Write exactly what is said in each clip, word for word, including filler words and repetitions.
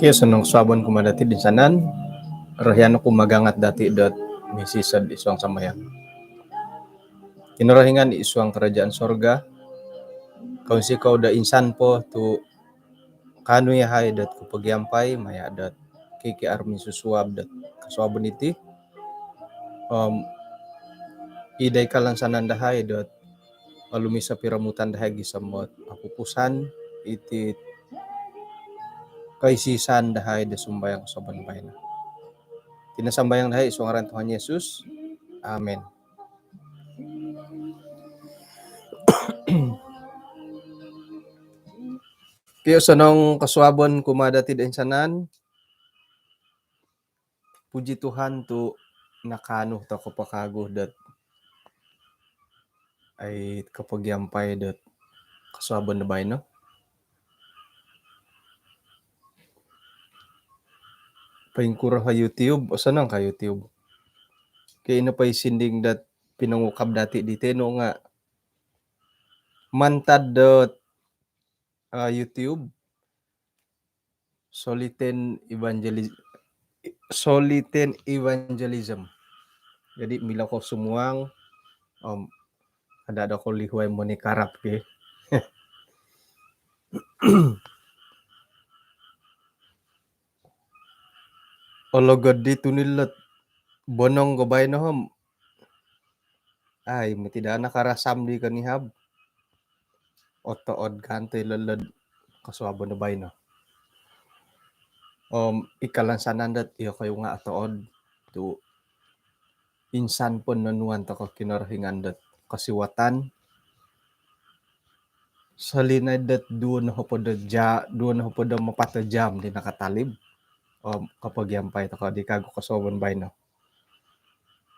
Iyo, osonong kosuabon kumaa dati toinsanan. Rohian oku magangat dati dot misisad id suang sambayang. Kinorohingan id suang kerajaan sorga, kounsikou do insan po tu kaanu yahai dot kopogiampai maya dot K K R minsusuab dot kosuabon iti. Om id ikalansanan dahai dot olumis o piromutan dahai gisom dot opupusan iti koisisan dahai do sumbayang kosuabon baino. Iti no sambayang dahai id suang ngaran Tuhan Yesus. Amin. Okey, osonong kosuabon kumaa dati toinsanan. Puji Tuhan tu nakaanu tokou po kagu dot ai kopogiampai dot kosuabon do baino. Poingkuro ka YouTube, osonong ka YouTube. Okey, ino po i sinding dot pinongukab dati di tenu nga mantad dot ah, YouTube, Soliten Evangelis-, Soliten Evangelism. Jadi milo kou sumuang, om kada dokou lihuai monikarap ki. Ologod di tuni lot bonong ko baino om ai moti daa nakarasam di konihab. Otood kan tu ilo lot kosuabon do baino. Om ikalansanan dot iyokoyu nga otood tu insan po nonuan tokou Kinorohingan dot kosiwatan. Solinaid dot duo nohopod do ja-, duo nohopod om apat do jam di nakatalib. Om kopogiampai tokou di kagu kosuabon baino.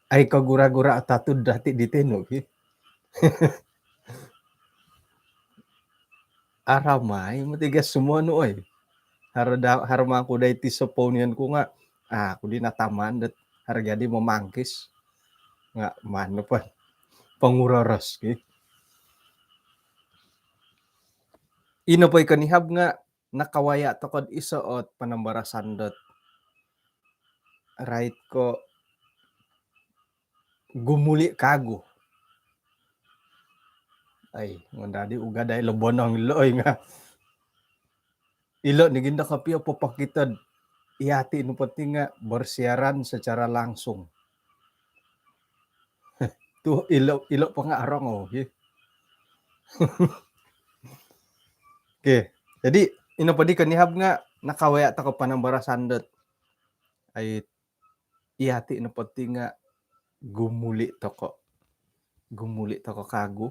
Ai kogura-gura atatud dati di tenu ki. Aramai moti ga sumonu oi. Haro da-, haro mangku dai ti soponion ku nga, ah, aku di nataman dot haro jadi momangkis. Nga manu po ponguroros ki. Ino po i konihab nga nakawaya tokou do iso ot panambarasan dot rait ko gumuli kagu. Ai, ngon dadi uga dai lo bonong ilo oi nga. Ilo ni gindo kopio popokito do iyati nu penting nga bersiaran secara langsung. Tu ilo, ilo po nga orongou ki. Okey, jadi ino po di konihab nga nakawaya tokou panambarasan dot ai iyati nu penting nga gumuli tokou. Gumuli tokou kagu.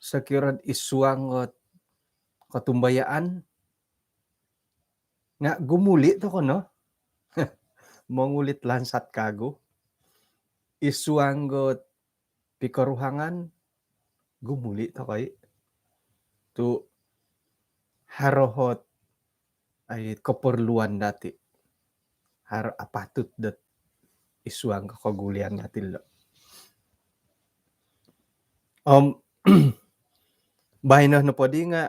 Sokiro id suang ot kotumbayaan nga gumuli tokou no. Mongulit lansat kagu. Id suang ot pikoruhangan gumuli tokou i. Tu haro ot ai keperluan dati. Haro apatut dot id suang ko kogulian dati lo. Om baino nopo di nga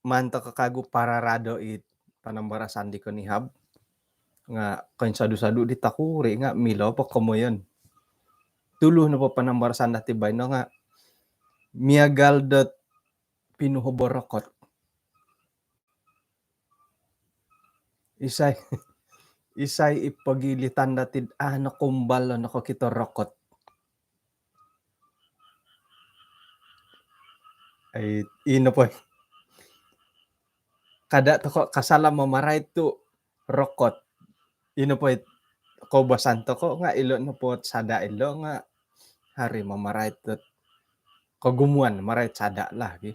maan tokou kagu pararado i panambarasan di konihab. Nga koinsadu-sadu di tokuri nga milo po komoyon. Tulu nopo panambarasan dati baino nga miagal dot pinuhobo rokot. Isai, isai i pogilitan dati do, ah, nokumbal nokokito rokot. Ai, ino po. Kada tokou kasala mamarait tu rokot. Ino po i koubasan tokou nga ilo nopo sada ilo nga haro i mamarait tu kogumuan marait sada lah ki.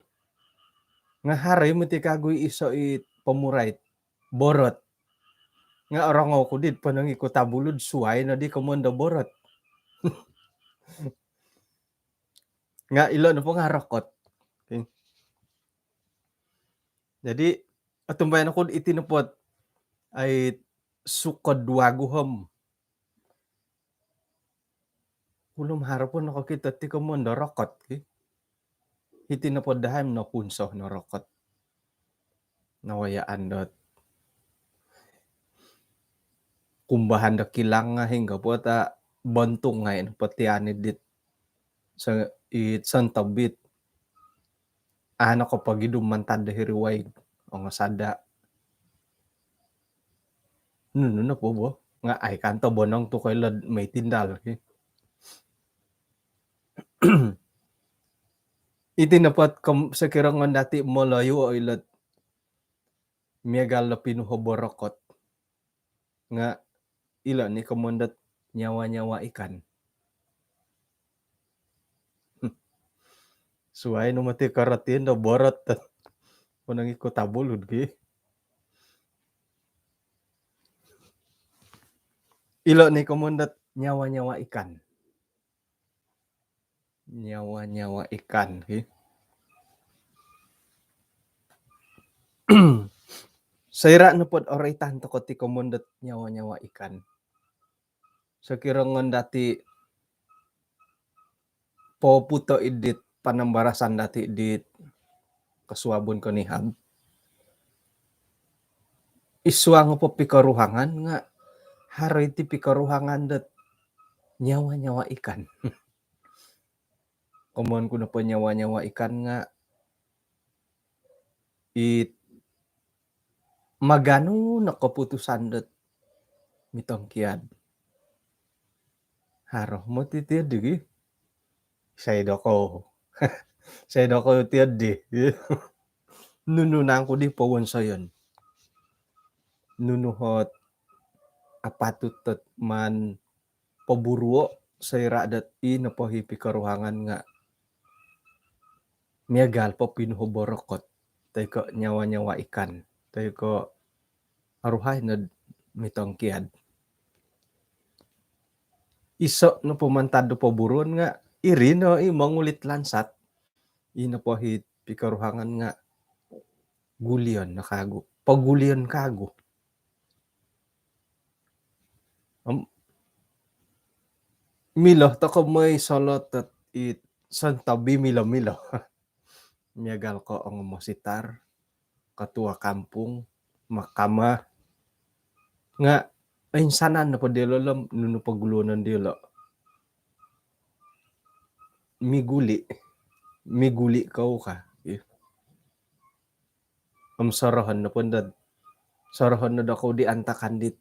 Nga haro i moti kagu i iso i pomurait borot. Nga orongou ku di ponong i Kota Belud suai no di komoyon do borot. Nga ilo nopo nga rokot. Okey. Jadi otumbayaan oku iti nopo ot ai sukod wagu om ulum haro po nokokito ti komoyon do rokot ki. Hiti nopo dahai nokunso no rokot. Nawayaan dot kumbahan do kilang nga hinggo po ta bontung ngai' no potian i dit so-, i sontob it. Ano ko pogidu mantad do hiri waig, ongo sada'. Nunu nopo bo? Nga' ai kanto bonong tu koilo'd mai tindal ki. Iti nopo ot kom-, sokiro ngon dati' Moloyu o ilo'd miagal do pinuho borokot. Nga' ilo' ni komoyon dot nyawa-nyawa ikan. Suai no moti korotian do borot. Ponong iku tabulud ki. Ilo' ni komoyon dot nyawa-nyawa ikan. Nyawa-nyawa ikan ki. Soira' nopod oroitan toko' ti komoyon dot nyawa-nyawa ikan. Sokiro ngon dati' poputo' i dit panambarasan dati' dit kosuabon konihab. I suang po pikoruhangan nga' haro iti pikoruhangan dot nyawa-nyawa ikan. Komoyon ku nopo nyawa-nyawa ikan nga' it maganu no koputusan dot mitongkiad. Haro moti tiyo di gi. Isai dokou. Isai dokou tiyo di. Nunu nangku di powonsoyon. Nunu ot apatut dot maan poburuo' soira' dot i nopo hi pikoruhangan nga' miagal po pinuho borokot, toi ko' nyawa-nyawa ikan, toi ko' oruhai nod mitongkiad. Iso' nopo mantad do poburuon nga' iri no i mongulit lansat. I nopo hi pikoruhangan nga' gulion no kagu. Pogulion kagu. Om, milo toko' moi solot dot it sontob i milo-milo. Miagal ko' ongo mositar, ketua kampung, mahkamah. Nga' insanan nopo diyolo' lo om nunu poguluonon diyolo'. Miguli'. Miguli' kou ka. Om sorohon nopo dot, sorohon no dokou di antakan dit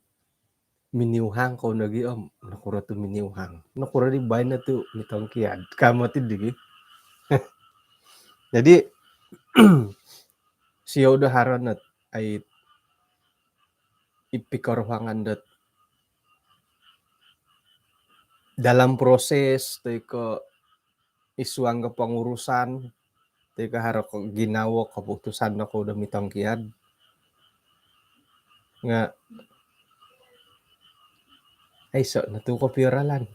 miniuhang kou nogi om, nokuro tu miniuhang? Nokuro di baino tu mitongkiad? Ka moti di gi. Jadi, siou do haro no dot ai i pikoruhangan dot dalam proses toi ko' i suang kepengurusan, toi ko' haro ko' ginawo keputusan dokou do mitongkiad. Nga' aiso' no tu kopio ralan.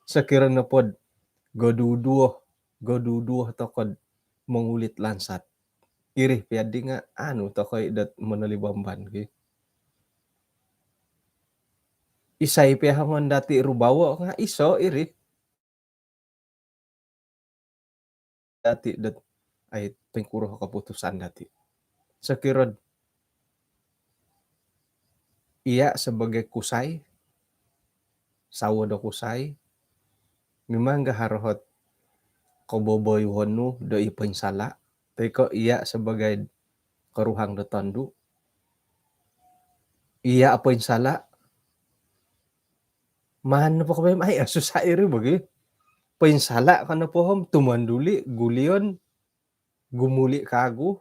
Sokiro nopod goduduo, goduduo toko'd mongulit lansat. Iri pia di nga' anu toko' i dot monolibamban ki. Isai pia hongon dati' rubawo nga' iso' iri. Dati' dot ai poingkuro keputusan dati'. Sokiro'd iya' sebagai kusai, sawo do kusai, mimang ga haro ot koboboyuhon nu do i poinsala', toi ko' iya' sebagai koruhang do tondu', iya' o poinsala', maan nopo ko' mai, ai, osusa' iri bo gi. Poinsala' ko nopo om tumanduli', gulion, gumuli' kagu.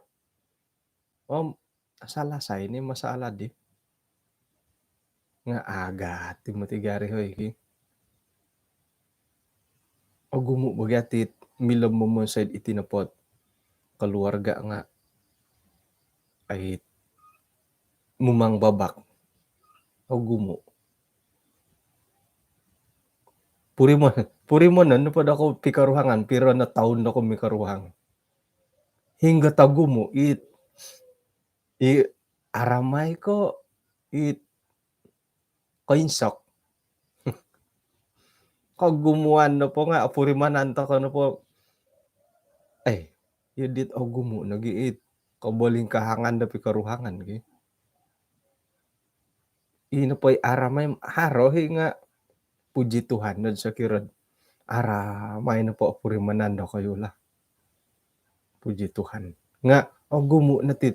Om salasai ni masalah di. Nga' agat i moti gari hoi ki. Ogumu' bo gi ati milo momonsoi'd iti nopo ot keluarga nga' ai mumang babak. Ogumu'. Purimon, purimonon nopo dokou pikoruhangan, piro no toun dokou mikoruhang. Hinggo togumu' it, i aramai ko' it koinsok. Kogumuan nopo nga' opurimanan toko' nopo, eh, iyo dit ogumu' nogi it kobolingkahangan do pikoruhangan ki. ino po i aramai haro i nga puji Tuhan nod sokiro aramai nopo purimanan dokoyu lah. Puji Tuhan. Nga ogumu no ti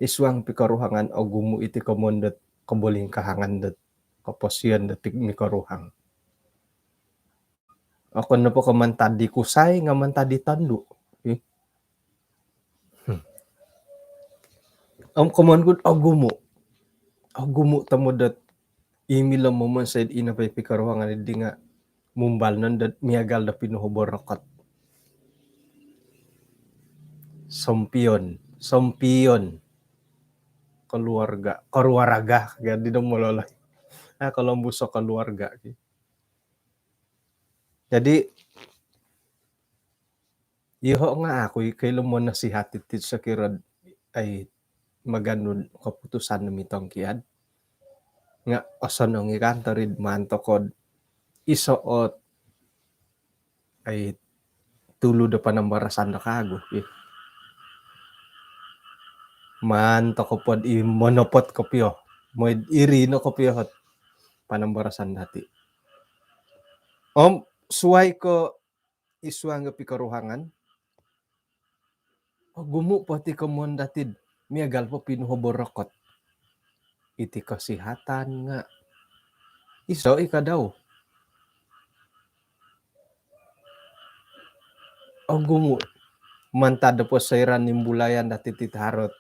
id suang pikoruhangan, ogumu iti komoyon dot kobolingkahangan dot koposion dot mikoruhang. Okon nopo ko mantad di kusai nga mantad di tondu. Ih. Hmm. Om komoyon ku ogumu. Ogumu tomod dot i milo momonsoi id ino po i pikoruhangan di nga mumbal no dot miagal do pinuhobo rokot. Sompion, sompion. Keluarga, keluarga, jadi do mololoi. Ah, kalau buso keluarga. Jadi, iyoho nga aku i koilo monasihat iti sokiro ai maganu keputusan do mitongkiad. Nga osonong i kanto ri maan toko do iso ot ai tulu do panambarasan do kagu. Ih. Maan toko po do i monopot kopio. Mooi do iri no kopio ot panambarasan dati. Om suai ko id suang do pikoruhangan, ogumu po ti komoyon dati do miagal po pinuhobo rokot. Iti kesihatan nga iso i kadau. Ogumu mantad do po soira nimbulayan dati ti haro ot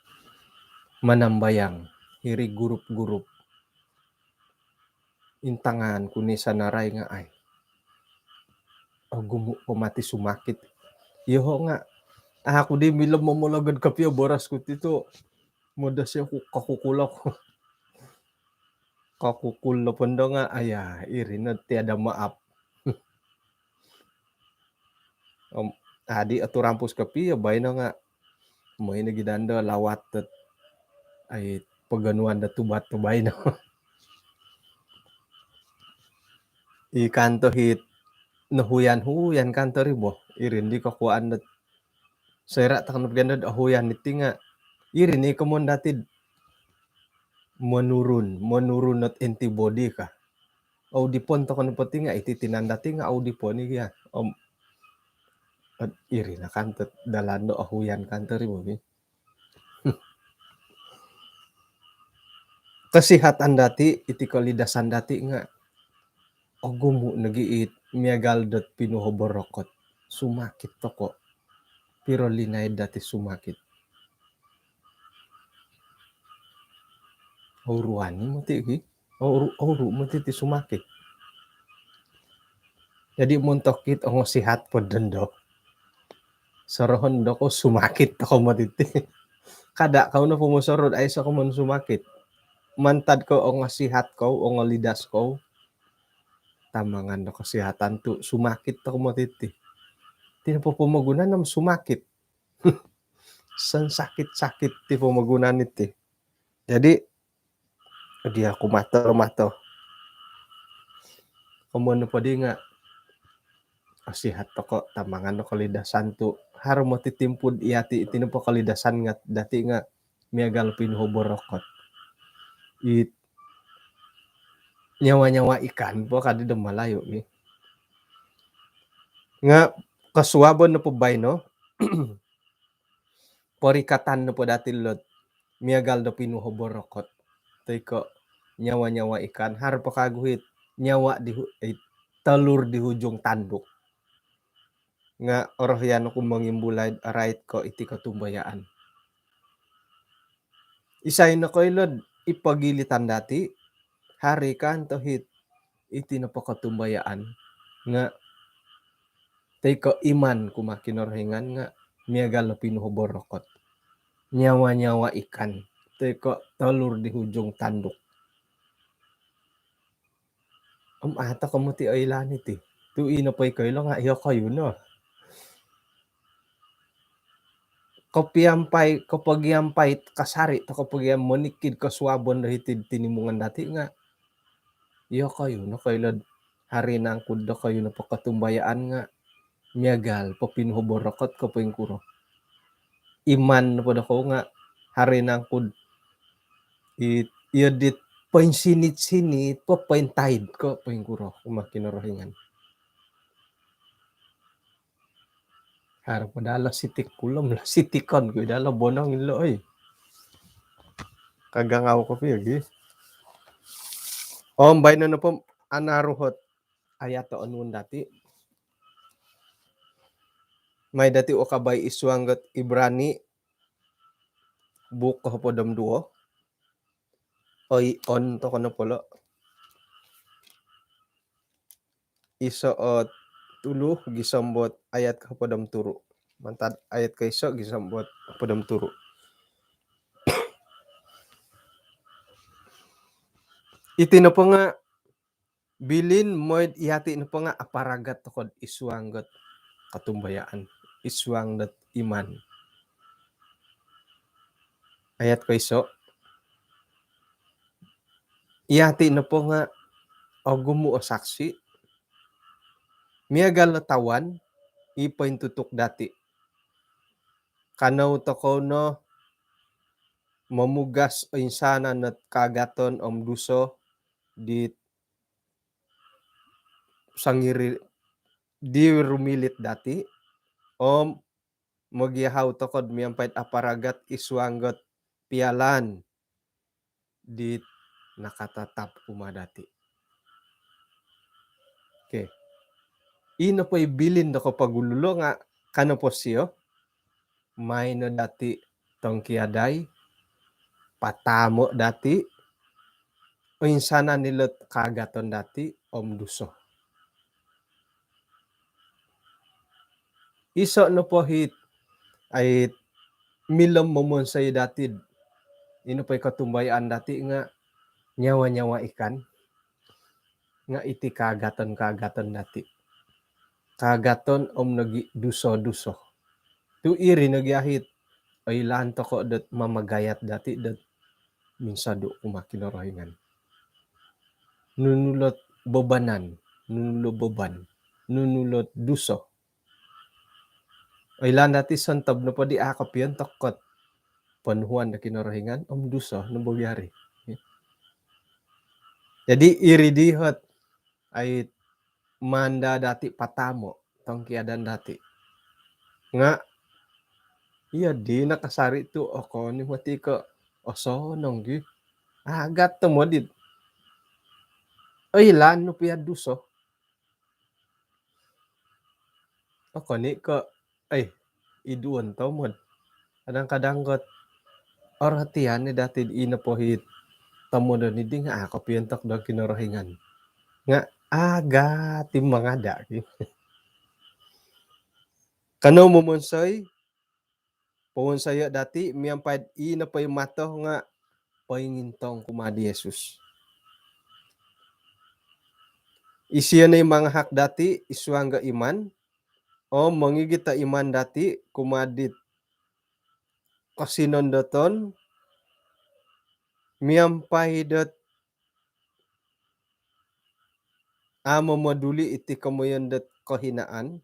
manambayang iri grup-grup. Intangan ku ni sanarai nga ai. Ogumu po moti sumakit. Iyoho nga aku di milo momologod kopio boros ku ti tu modosi oku kokukulo. Kokukul nopo ndo nga aya iri no tiada maaf. Om adi atu rampus kopio baino nga mooi no gi dando lawat dot ai pogonuan dot tubat tu baino. I kanto hit nohuyan-huyan kanto ri bo. Iri ndi kokuaan dot soira toko no pogandad ohuyan iti nga iri ni komoyon dati do menurun, menurun ot antibody ka. Audipon toko no poti nga iti tinan dati nga audipon i gia. Om iri no kanto dalan do ohuyan kanto ri bo gi. Kesihatan dati, iti kolidasan dati nga ogumu nogi it miagal dot pinuhobo rokot. Sumakit toko. Piro linaid dati sumakit? Ouruan ni moti gi. Ouru, ouru moti ti sumakit. Jadi montok it ongo sihat po dondo, sorohon do ko sumakit toko moti ti. Kada kau no pomosorod aiso ko mon sumakit. Mantad ko ongo sihat kou, ongo lidas kou, tamangan do kesihatan tu sumakit toko moti ti. Ti nopo pomogunan om sumakit. Sensakit-sakit ti pomogunan iti. Jadi dia kumato-mato. Komoyon nopo di nga osihat toko tamangan do kolidasan tu haro moti timpu do iyati iti nopo kolidasan nga dati nga miagal pinuhobo rokot. It nyawa-nyawa ikan po kadi do Malayu ni. Nga kosuabon nopo baino, porikatan nopo dati lot miagal do pinuhobo rokot toi ko nyawa-nyawa ikan, haro po kagu it nyawa di hu-, it telur di hujung tanduk. Nga orohian oku mongimbulai do arait ko iti kotumbayaan. Isai nokoilo do ipogilitan dati, haro i kanto hit iti nopo kotumbayaan nga toi ko iman kumaa Kinorohingan nga miagal do pinuhobo rokot. Nyawa-nyawa ikan toi ko telur di hujung tanduk. Om a toko moti oilaan iti. Tu ino po i koilo nga iyokoyu no. Kopiampai, kopogiampai kasari toko pogiam monikid kosuabon do hiti tinimungan dati nga iyokoyu no koilo do haro i nangku dokoyu nopo kotumbayaan nga miagal po pinuhobo rokot ko poingkuro. Iman nopo dokou nga haro i nangku do i-, iyo dit poinsinit-sinit po, pointaid ko, poingkuro kumaa Kinorohingan. Haro po daa lo sitik kulom, lo sitikon ku daa lo bonong ilo, oi. Kagangau kopio gi. Om baino nopo anaru ot ayat o onuon dati. Mai dati o kabai id suang dot Ibrani, buuk kohopod om duo. Oi, on toko nopo lo. Iso o tulu gisom dot ayat kohopod om turu. Mantad ayat koiso gisom dot hopod om turu. Iti nopo nga bilin mooi do yati nopo nga aparagat toko id suang dot kotumbayaan, id suang dot iman. Ayat koiso, yati nopo nga ogumu o saksi miagal do tawan i pointutuk dati. Kanou toko no momugas oinsanan ot kaagaton om duso di sangiri di rumilit dati, om mogiahau toko do miampai do aparagat id suang dot pialan di nakatatap kumaa dati. Okey. Ino po i bilin do kopogulu lo nga ka nopo sio, mai no dati tongkiadai, pataamo dati oinsanan ilo ot kaagaton dati om duso. Iso nopo it, ai, milo momonsoi dati do ino po i kotumbayaan dati nga nyawa-nyawa ikan. Nga iti kaagaton-kaagaton dati. Kaagaton om nogi duso-duso. Tu iri nogi it oilaan toko dot mamagayat dati dot minsodu kumaa Kinorohingan. Nunu lo ot bobanan, nunu lo ot boban, nunu lo ot duso. Oilaan dati sontob nopo di a kopiontok ot ponuhuan do Kinorohingan om duso no bo gia ri. Jadi iri di ot, ai, maan daa dati pataamo tongkiadan dati. Nga iya di nakasari tu okon i moti ko osonong gi. Agat tomod it oilaan nu pia duso. Okon i ko, ai, iduon tomod. Kadang-kadang ot orotian i dati ino po it tomodon i di nga a kopiontok do Kinorohingan. Nga agat i mangada ki. Kanou momonsoi, powonsoyo dati miampai do ino po i mato nga poingintong kumaa di Yesus. Isio no i mangahak dati id suang do iman om mongigit do iman dati kumaa dit kosinondoton miampai dot a momoduli iti komoyon dot kohinaan,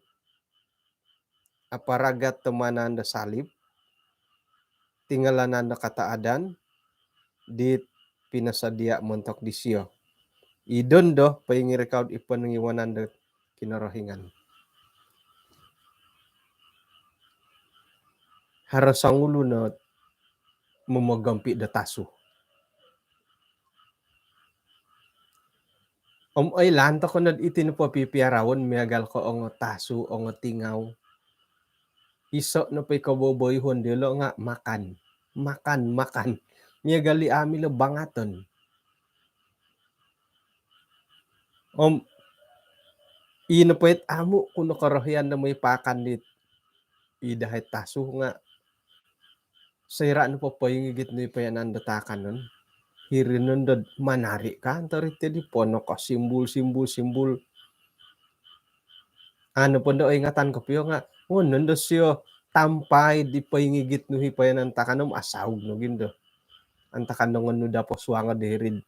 aparagat do maan do salib, tingalanan do kataadan dit pinosodia montok disio. Ido no do poingirikau id ponongiwanan do Kinorohingan. Haro songulun ot momogompi do tasu. Om oilaan toko no do iti nopo pipiaraon miagal ko ongo tasu, ongo tingau. Iso nopo i koboboyuhon diolo nga makan. Makan, makan. Miagal i a milo bangaton. Om ino po it amu ku no korohian do mooi paakan dit i dahai tasu nga soira nopo poingigit nu i paianan do taakanon, hiri nondo do manari ka anto ri ti di pono ko simbul, simbul, simbul. Anu po do oingatan kopio nga, ngono nondo sio tampai di poingigit nu i paianan taakanon, asaug nogi ndo. Antakan do ngono daa posuango do hiri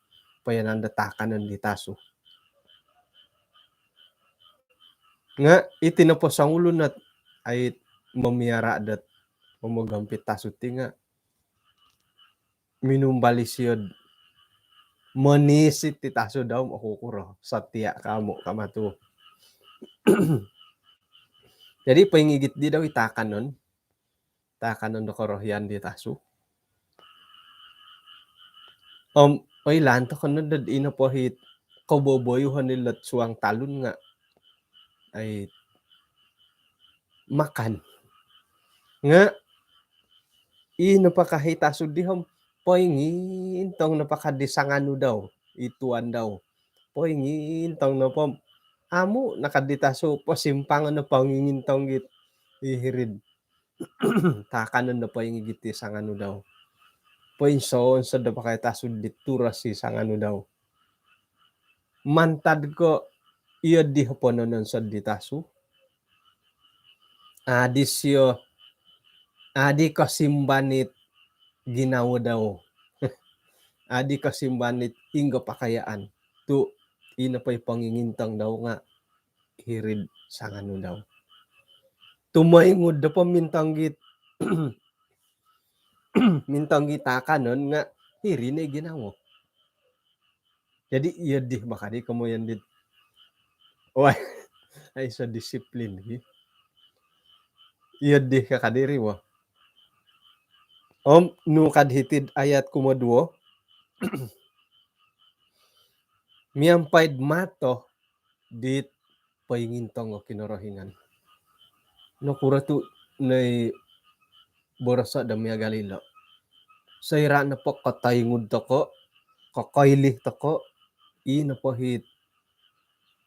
paianan do taakanon di tasu. Nga iti nopo songulun ot ai momiara dot momogompi tasu ti nga minumbal isio do Monisit ti tasu dau, oku kuro, setia kamu kama tu. Jadi poingigit di dau i taakanon, taakanon do korohian di tasu. Om oilaan tokou no dot ino po it koboboyuhon ilot suang talun nga ai makan. Nga ino po ka i tasu di om poingintong no po ka di sanganu dau, i tuan dau. Poingintong no po om amu no ka di tasu, posimpang no pongingintong git i hiri'd taakanon do poingigit i sanganu dau. Poinsonsod no po ka i tasu di turos i sanganu dau. Mantad ko iyo di ponononsod di tasu, adi sio, adi kosimban it ginawo dau. Adi kosimban it inggo pakayaan. Tu ino po i pongingintong dau nga hiri'd sanganu dau. Tumoingud do po mintong git, mintong git taakanon nga hiri no i ginawo. Jadi iyo di bo ka di komoyon dit. Wah, aiso disiplin gi. Iyo di ka ka diri bo. Om nu kad hiti'd ayat kumoduo. Miampai'd mato dit poingintong o Kinorohingan. Nokuro tu noi boroso do miagal ilo. Soira nopo kotoingud toko, kokoilih toko, i nopo it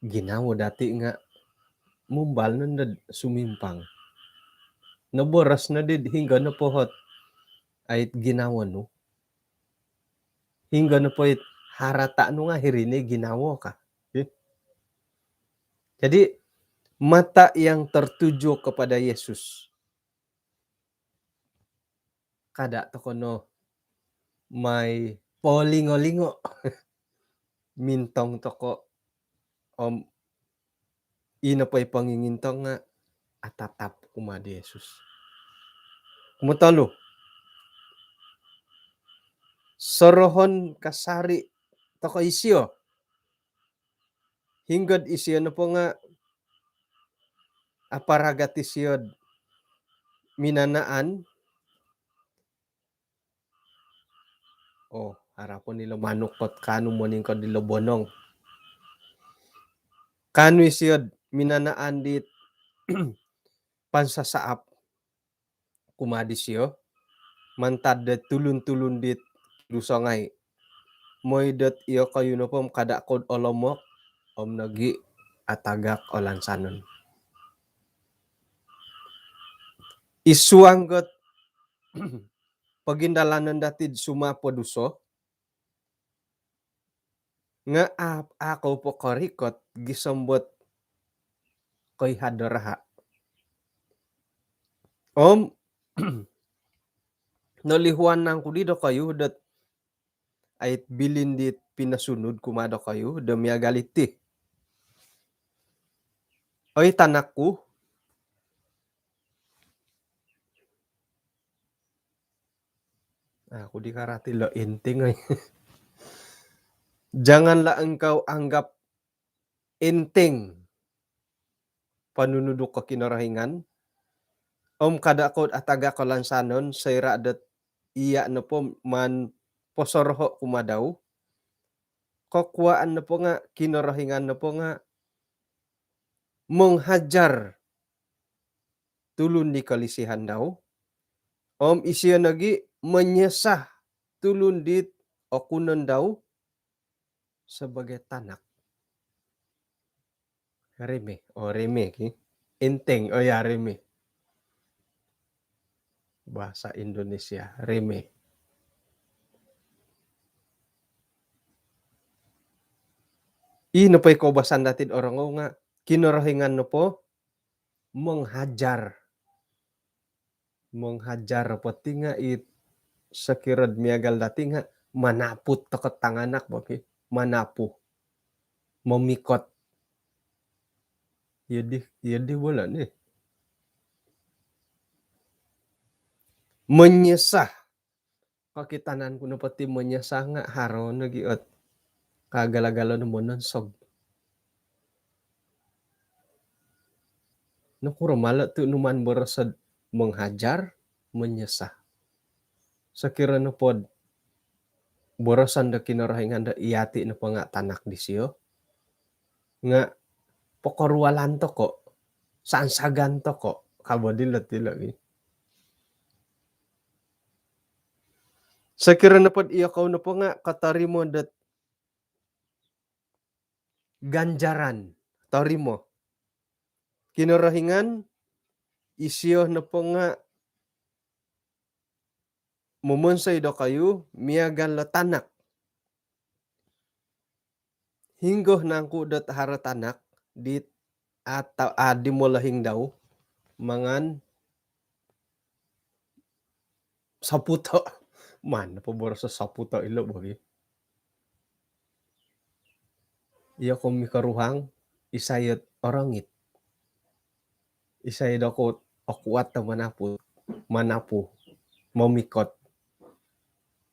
ginawo dati nga mumbal no dot sumimpang. Noboros no di hinggo nopo ot ait ginawo nu. Hinggo nopo it harata nu nga hiri no i ginawo ka. Okey. Jadi mata yang tertuju kepada Yesus. Kada toko no mai polingo-lingo. Mintong toko om i nopo i pongingintong nga atatap kumaa di Yesus. Kumotolu, sorohon kasari toko isio. Hinggo'd isio nopo nga aparagat isio'd minanaan. Oh, harapon ilo manuk kot kaanu moningkod ilo bonong. Kaanu isio'd minanaan dit pansasaap kumaa disio mantad do tulun-tulun dit duso ngai. Moi dot iyokoyu nopo om kada kou olomok om nogi atagak olansanon. Id suang dot pogindalanon dati'd sumapo duso, nga a, a kou po korikot gisom dot koihad do raha. Om nolihuan nangku di dokoyu dot ait bilin dit pinosunud kumaa dokoyu do miagal iti. Oi tanakku, aku di karati lo enteng, oi. Janganlah engkau anggap enteng ponunuduk ko Kinorohingan om kada kou atagak olansanon soira dot iya nopo maan posoroho kumaa dau. Kokuaan nopo nga Kinorohingan nopo nga menghajar tulun di kolisihan dau om isio nogi menyesah tulun dit okunon dau sebagai tanak. Remeh. Oh, remeh ki. Enteng. Oh ya, remeh. Bahasa Indonesia, remeh. I nopo i koubasan dati'd orongou nga Kinorohingan nopo menghajar. Menghajar nopo ti nga it sokiro'd miagal dati nga manaput toko tanganak bo ki. Manapu. Momikot. Iyo di, iyo di bola ni. Menyesah. Kokitanan ku nopo ti menyesah nga haro nogi ot Kagala-gala no mononsog. Nokuro malo tu numan boroso'd menghajar, menyesah. Sokiro nopod boroson do Kinorohingan do iyati nopo nga tanak disio, nga pokorualan toko, sansagan toko, kabo dilo-dilo gi. Sokiro nopod iyokou nopo nga kotorimo dot ganjaran, torimo. Kinorohingan, isio nopo nga momonsoi dokoyu miagal do tanak. Hinggo nangku dot haro tanak dit atau adi molohing dau mangan saputo. Mana po boroso saputo ilo bogi. Iyo ko mikoruhang, isai ot orongit. Isai doku okuat do manapu, manapu, momikot.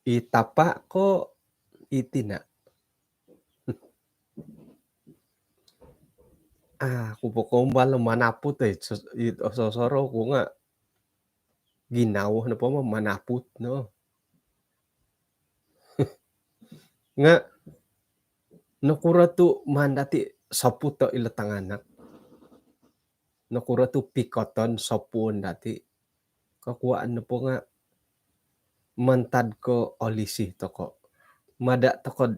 I tapa ko i tina. Ah, aku po kombal manaput, eh, sos-, i-, sosoro ku nga ginawo nopo ma manaput no. Nga nokuro tu maan dati saputo ilo tanganak. Nokuro tu pikoton, sopuon dati. Kokuaan nopo nga mantad ko olisi toko. Mada toko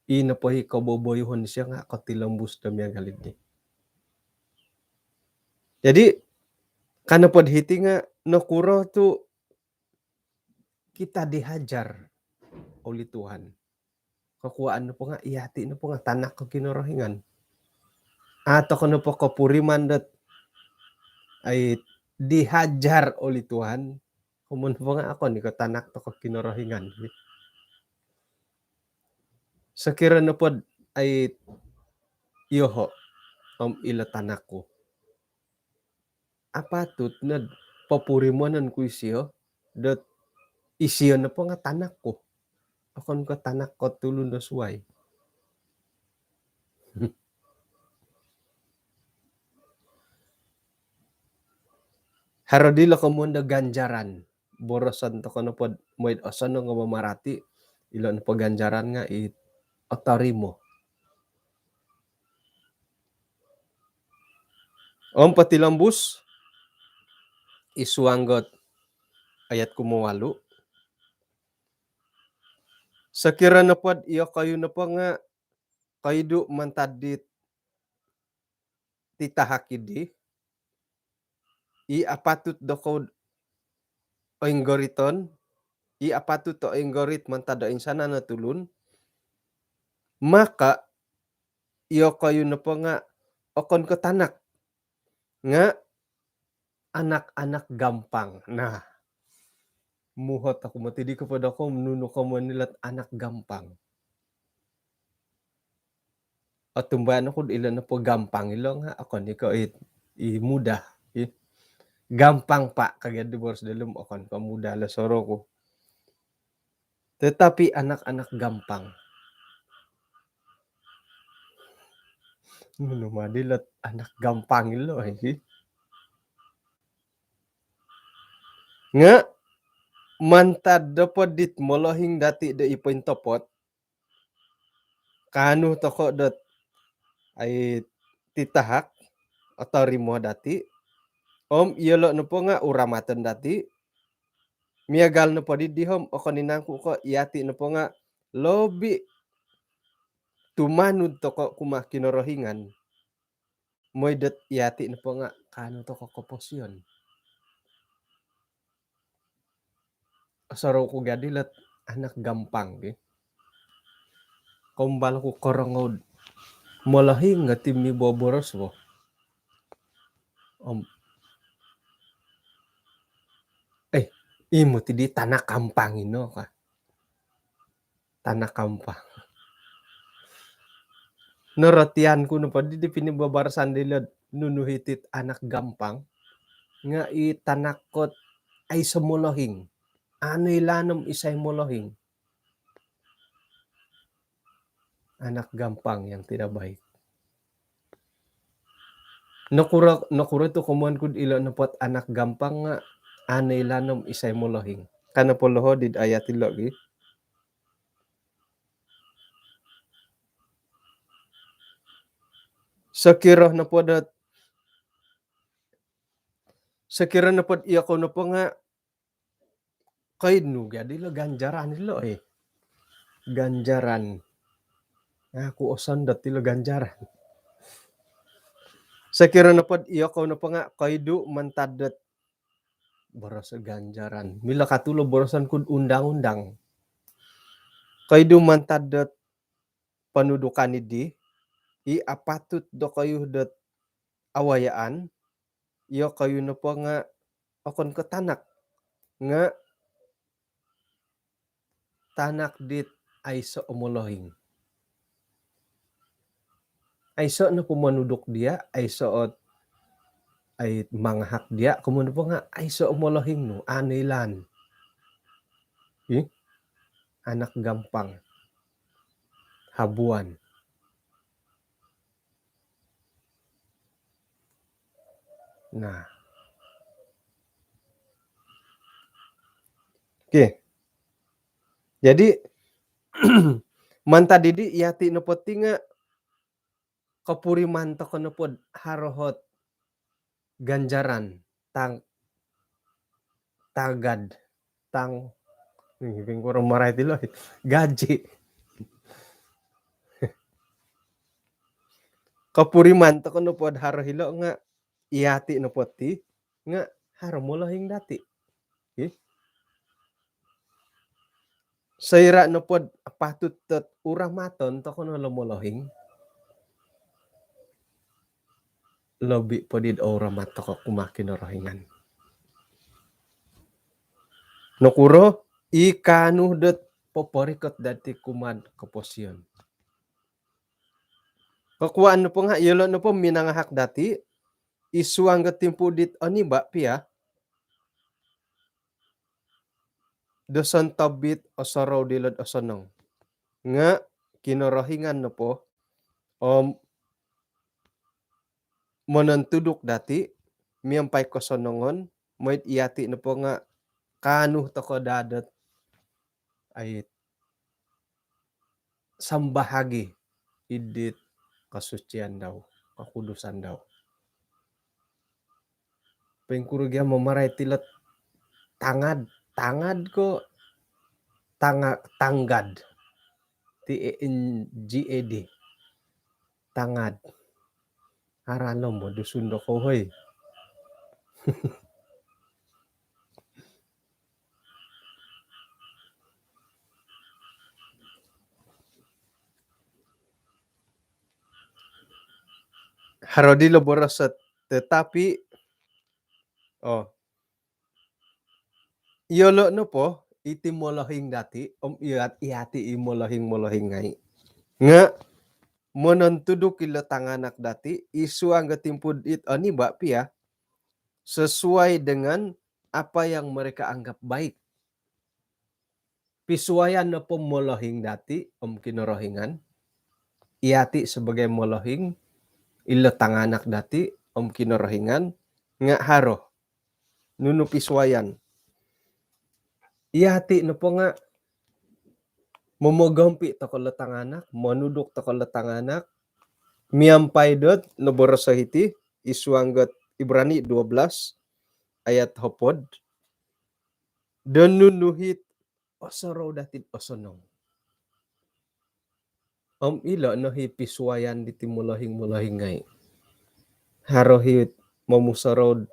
i nopo i koboboyuhon disio nga kotilombus do miagal diti. Jadi, ka nopo do hiti nga nokuro tu kita dihajar oleh Tuhan. Kokuaan nopo nga iyati nopo nga tanak ko Kinorohingan. Atau ko nopo kopuriman dot ai dihajar oleh Tuhan, komoyon nopo nga okon i ko tanak toko Kinorohingan. Sokiro nopod ai iyoho om ilo tanakku, apatut nod popurimonon ku isio dot isio nopo nga tanakku. Okon ko tanak ko tulun do suai. Haro dilo komoyon do ganjaran. Boroson toko nopod moid osonong o mamarati, ilo nopo ganjaran nga i otorimo. Om potilombus i suang dot ayat kumowalu. Sokiro nopod iyokoyu nopo nga koidu mantad dit titahak idi, i apatut dokou oinggoriton, i apatut do oinggorit mantad do insanan o tulun, maka iyokoyu nopo nga okon ko tanak, nga anak-anak gampang. Nah, muhot oku moti di kopo dokou nunu komoyon ilo anak gampang. Otumbayaan oku ilo nopo gampang ilo nga okon i ko i, i mudah, i. Gampang pak, ka gia di boros dalam, okon ko mudah lo soroku. Tetapi anak-anak gampang. Nunu ma dilo anak gampang ilo, eh. Nga mantad nopo dit molohing dati do i pointopot, kaanu toko dot ai titahak otorimo dati, om iyolo nopo nga uramaton dati, miagal nopo di dihom, okon i nangku ko iyati nopo nga lobi tumanud toko kumaa Kinorohingan. Mooi dot iyati nopo nga kaanu toko koposion. Osorou ku gia dilo anak gampang ki. Kombal ku korongou do molohing nga timi boboros bo. Om, eh, imo ti di tanak gampang ino ka. Tanak gampang. Norotian ku nopo di, di pinibabarasan dilo nunu hiti anak gampang, nga i tanak kot aiso molohing. Anu ilo nom isai molohing. anak gampang yang tidak baik. Nokuro, nokuro tu komoyon ku do ilo nopo dot anak gampang nga a' noilaan om isai molohing. Ka nopo loho di ayat ilo gi. Sokiro nopo dot, sokiro nopo dot iyokou nopo nga koidu nu gia dilo ganjaran dilo, eh. Ganjaran. Aku osondot dilo ganjaran. Sokiro nopo dot iyokou nopo nga koidu mantad dot boros ganjaran. Milo ka tulo boroson ku dot undang-undang. Koidu mantad dot pontudukan di, i apatut dokoyu dot awayaan, iyokoyu nopo nga okon ko tanak, nga tanak dit aiso o molohing. Aiso nopo monuduk dia, aiso ot, ai mangahak dia, komoyon nopo nga aiso o molohing nu, a' noilaan. Ih, anak gampang. Habuan. Nah. Okey. Jadi, mantad diri yati nopo ti nga kopuriman toko nopo dot haro ot ganjaran, tang-, tagad, tang-, ih, pingkuro marait ilo, gaji. Kopuriman toko nopo dot haro ilo nga yati nopo ti nga haro molohing dati. Okey. Soira nopo dot apatut dot uramaton toko no lo molohing, lobi po di dot ouramat toko kumaa Kinorohingan. Nokuro, i kaanu dot poporikot dati kumaa dot koposion. Kokuaan nopo nga, iyolo nopo minangahak dati, id suang do timpu dit oniba pia, do sontob it osorou dilo dot osonong. Nga Kinorohingan nopo, om monontuduk dati, miampai kosonongon, mooi dot yati nopo nga kaanu toko daa dot ai sambahagi id dit kasucian dau, kakudusan dau. Pingkuro gia mamarait ilo tangad, tangad ko tanga-, tanggad. T A N G A D. Tangad. Aran lo mo Dusun dokoyu, hoi. Haro dilo boros dot, tetapi, oh, iyolo nopo iti molohing dati, om iyat-, yati i molohing-molohing ngai. Nga monontuduk ilo tanganak dati, id suang do timpu dit oniba pia, sesuai dengan apa yang mereka anggap baik. Pisuayan nopo molohing dati om Kinorohingan, yati sebagai molohing, ilo tanganak dati om Kinorohingan, nga haro. Nunu pisuayan? Yati nopo nga momogompi toko lo tanganak, monuduk toko lo tanganak, miampai dot noboros hiti, id suang dot Ibrani dua belas ayat hopod, do nunu it osorou dati dot osonong. Om ilo no i pisuayan diti molohing-molohing ngai. Haro it momusorou dot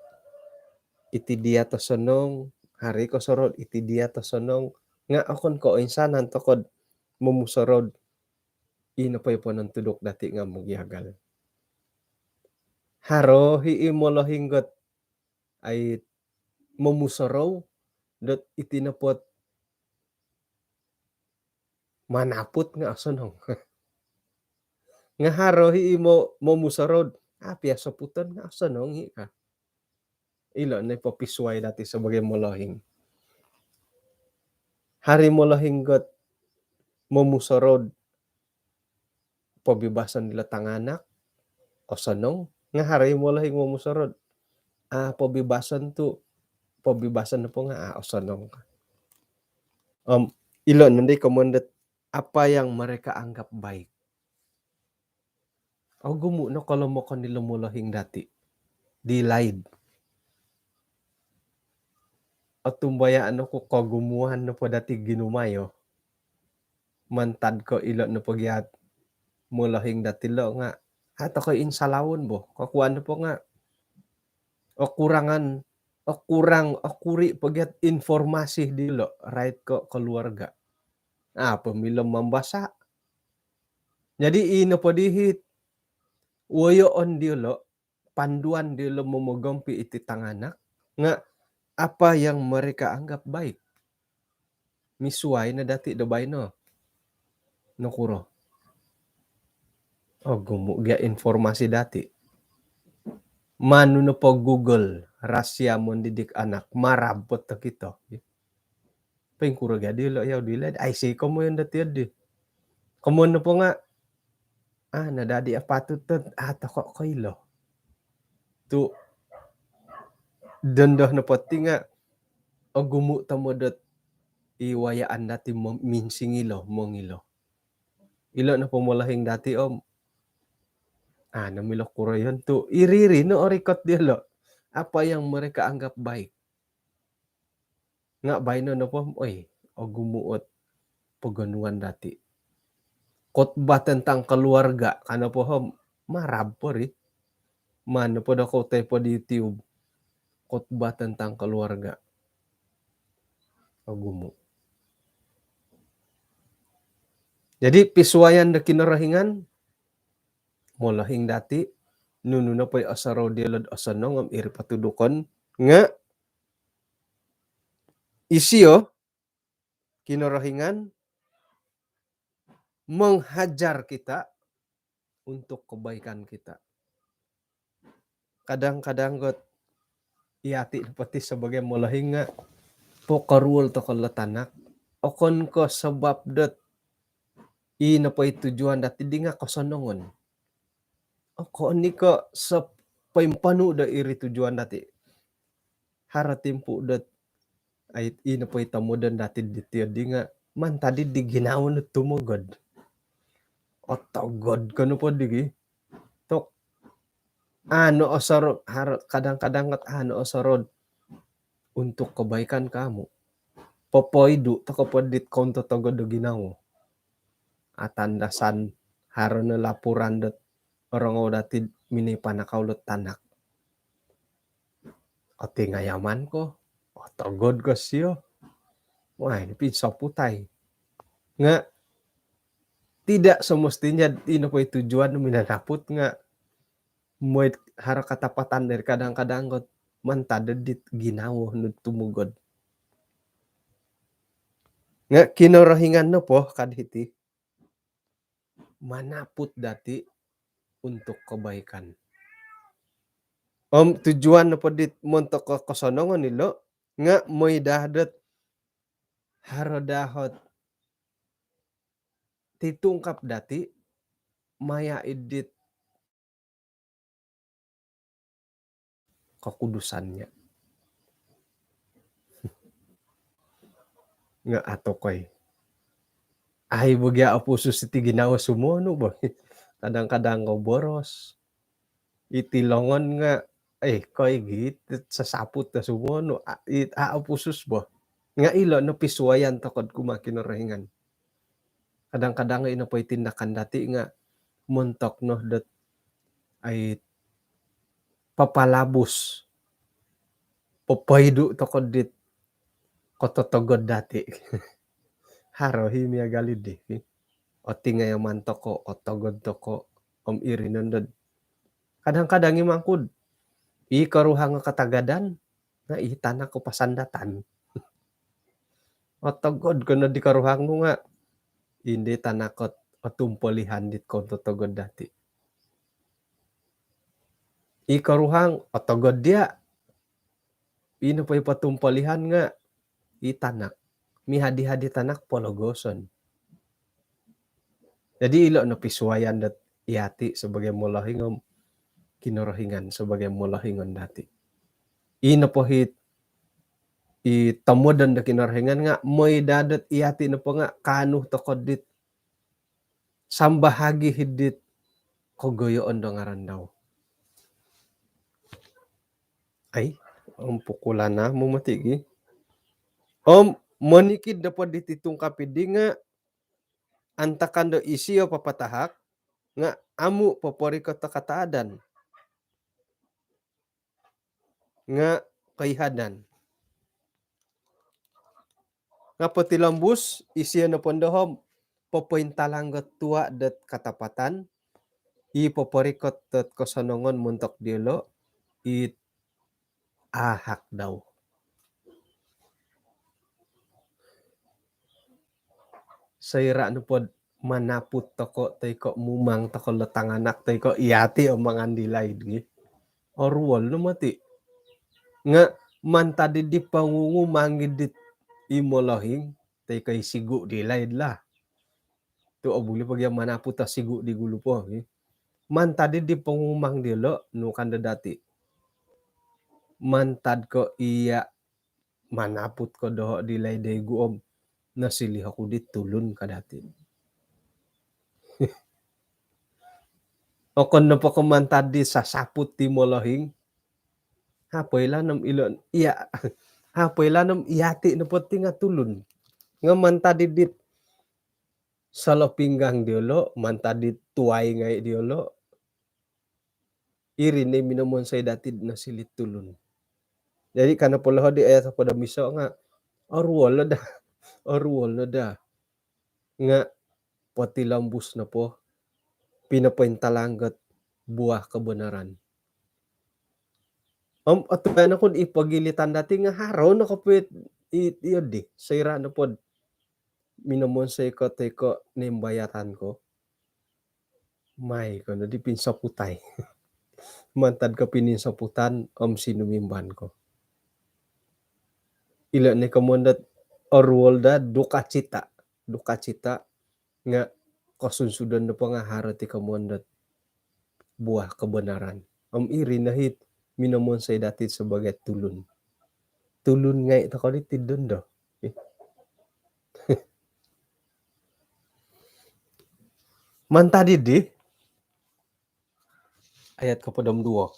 iti dia dot osonong, haro i kosorou dot iti dia dot osonong, nga okon ko oinsanan toko dot momusorou dot i nopo i ponontuduk dati nga mogiagal. Haro i molohing dot ai momusorou dot iti nopo dot manaput nga osonong. Nga haro i mo-, momusorou dot, ah, pia soputon nga osonong i ka. Ilo no i popisuai dati sebagai molohing. Haro i molohing dot momusorou dot pobibason dilo tanganak, osonong, nga haro i molohing momusorou. Ah, pobibason tu, pobibason nopo nga, ah, osonong. Om, ilo nondo i komoyon dot apa yang mereka anggap baik. Ogumu no kolomokon dilo molohing dati di laid. Otumbayaan oku kogumuan nopo dati ginumayo. Mantad ko ilo nopo gia molohing dati lo nga, ah, tokou insalaun bo. Kokuan nopo nga, okurangan, okurang, okuri po gia informasi dilo, rait ko keluarga. Ah, pemilo mambasa. Jadi, ino po dihit, woyoon diolo, panduan diolo momogompi iti tanganak, nga apa yang mereka anggap baik. Misuai no dati do baino. Nokuro? Ogumu gia informasi dati. Manu nopo Google, rahasia mendidik anak, marabot tokito. Poingkuro gia dilo yau di laid, aiso komoyon dati di. Komoyon nopo nga, ah, nadadi apatut dot, ah, tokou koilo. Tu, dondo nopo ti nga, ogumu tomod dot i wayaan dati mem-, minsingilo, mongilo. Ilo nopo molohing dati om, ah, no milo kuroyon tu, iri-iri no orikot diolo. Apa yang mereka anggap baik. Nga baino nopo, oi, ogumu ot pogonuan dati. Khotbah tentang keluarga, ka nopo om, marab po ri. Maan nopo dokoyu toipo di YouTube. Khotbah tentang keluarga. Ogumu. Jadi, pisuayan do Kinorohingan, molohing dati, nunu nopo i osorou diolo do osonong om iri patudukon, nga isio, Kinorohingan, menghajar kita untuk kebaikan kita. Kadang-kadang got, i ati nopo ti sebagai molohing nga, pokoruol tokou lo tanak, okon ko sebab dot i nopo i tujuan dati di nga kosonongon. Okon i ko sepoimponu do iri tujuan dati. Haro timpu dot, ai, i nopo i tomodon dati diti di nga, mantad di ginawo no tumogod. Otogod ko nopo di gi. Tok, ah, no osorou, haro, kadang-kadang got, ah, no osorou untuk kebaikan kamu. Popoidu tokou po dit kontotogod do ginawo. Atandasan, haro no laporan dot orongou dati minoi panakau lo tanak. Otingayaman ko, otogod ko sio. Wah, ini pinsoputai. Nga, tidak semestinya i nopo i tujuan minanaput nga, mooi haro katapatan dari kadang-kadang got mantad dit ginawo nu tumogod. Nga Kinorohingan nopo ka diti, manaput dati untuk kebaikan. Om tujuan nopo dit montok ko-, kosonongon ilo, nga mooi daa dot haro daa ot titungkap dati, maya id dit kekudusannya. Nga atokoi. Ai, bo gia opusus iti ginawo sumonu bo. Kadang-kadang ko boros. Iti longon nga, eh, koi git, sasaput do sumonu. A, it, a, opusus bo. Nga ilo no pisuayan tokou kumaa Kinorohingan. Kadang-kadang ino po i tindakan dati nga montok no dot, ai, papalabus. Popoidu tokou dit kototogod dati. Haro i miagal di. Otingayaman tokou, otogod tokou, om iri nondo. Kadang-kadang i mangkud, i koruhang o katagadan, nga i tanak ko pasandatan. Otogod ko no di koruhang nu nga, indi tanak ot otumpalihan dit kototogod dati. I koruhang, otogod dia. Ino po i potumpalihan nga, i tanak. Mihadi-hadi tanak pologoson. Jadi ilo no pisuayan dot iyati sebagai molohing om Kinorohingan sebagai molohing dati. I nopo hit i tomodon do Kinorohingan nga moi daa dot iyati nopo nga kaanu toko dit sambahagi hidit kogoyoon do ngaran dau. Ai, om pukulan na mumati gi. Om monikid nopo diti tungkap idi nga antakan do isio papatahak nga amu poporikot do kataadan nga koihadan. Nga potilombus isio nopo ndo om popointalang got tua dot katapatan i poporikot dot kosonongon montok diolo it ahak dau. Soira nopod manaput toko toi ko mumang toko lo tanganak toi ko iyati o mangan di laid gi. Oruol no mati. Nga mantad di pangungumang dit i molohing toi ko i sigu di laid lah. Tu obuli pagi manaput o sigu di gulu po gi. Mantad di pangungumang diolo nu kan dati. Mantad ko iya manaput ko doho di laid di gu om nosiliu oku di tulun ka dati. Okon nopo ko mantad di sasaput ti molohing. Hapo ilo nom ilo iya. Hapo ilo nom iyati nopo ti nga tulun. Nga mantad di dit solo pinggang diolo, mantad di tuai ngai diolo. Iri ni minomonsoi dati nosiliu tulun. Jadi kana poloho di ayat hopod om iso nga oruol no daa. Oruol no daa. Nga potilombus nopo pinopointalang got buah kebenaran. Om otuan oku di pogilitan dati nga haro no kopit iyo di soira nopod minomonsoi ko toi ko nimbayatan ko. Mai ko no di pinsoputai. Mantad ko pininsoputan om sinumimban ko. Ilo ni komon dot oruol daa duka cita. Duka cita nga kosunsudon do pangaharo ti komon dot buah kebenaran. Om iri no hit minomonsoi dati sebagai tulun. Tulun ngai toko di tidon do. Mantad di ayat kopod om duo.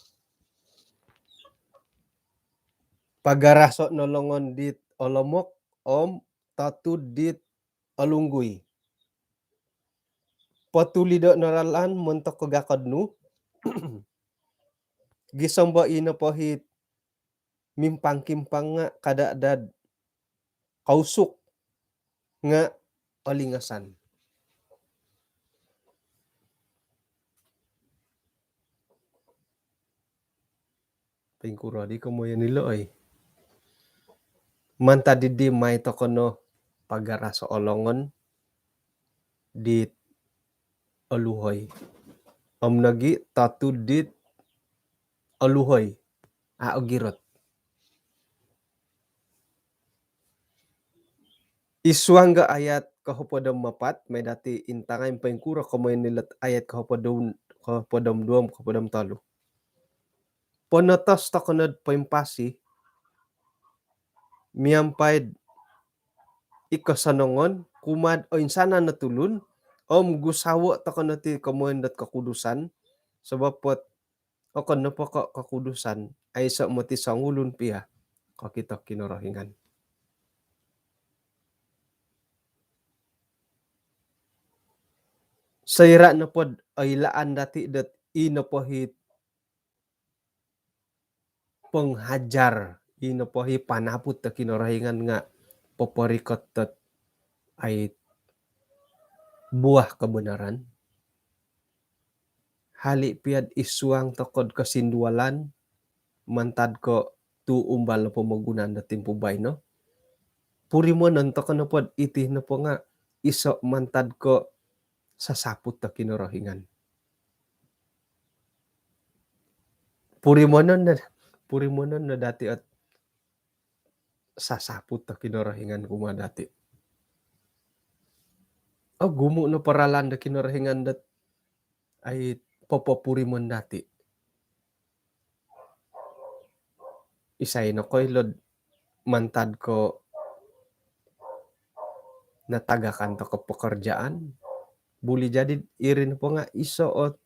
Pagaraso no longon dit olomok om tatud dit olunggui. Potulido no ralan montok kogakod nu. Gisom bo ino pohit mimpang-kimpang nga kada dad kausuk nga olingasan. Pingkuro di komoyon ilo oi. Mantad di mai toko no pagaraso olongon dit oluhoi. Om nogi tatud dit oluhoi. A ogirot. Isuang ga ayat kohopod om apat, mai dati intangai poingkuro komoyon ilot ayat kohopod om, kohopod om duo, kohopod om tolu. Ponotos toko nod poimpasi miampai'd i kosonongon kumaa'd oinsanan o tulun om gusawo toko no ti komoyon dot kokudusan, sabab pot okon nopo ko kokudusan aiso moti songulun pia kokito Kinorohingan. Soira nopod oilaan dati dot i nopo hit penghajar, i nopo hi panaput do Kinorohingan nga poporikot dot ai buah kebenaran. Hali pia'd isuang tokod kosindualan mantad ko tu umbal o pomogunan do timpu baino. Purimonon toko nopod iti nopo nga iso mantad ko sasaput do Kinorohingan. Purimonon no, purimonon no dati ot sasaput do Kinorohingan kumaa dati. Ogumu' no po ralan do Kinorohingan dot ai popopurimon dati'. Isai nokoilo'd mantad ko' natagakan toko' pekerjaan, buli jadi iri nopo nga' iso' ot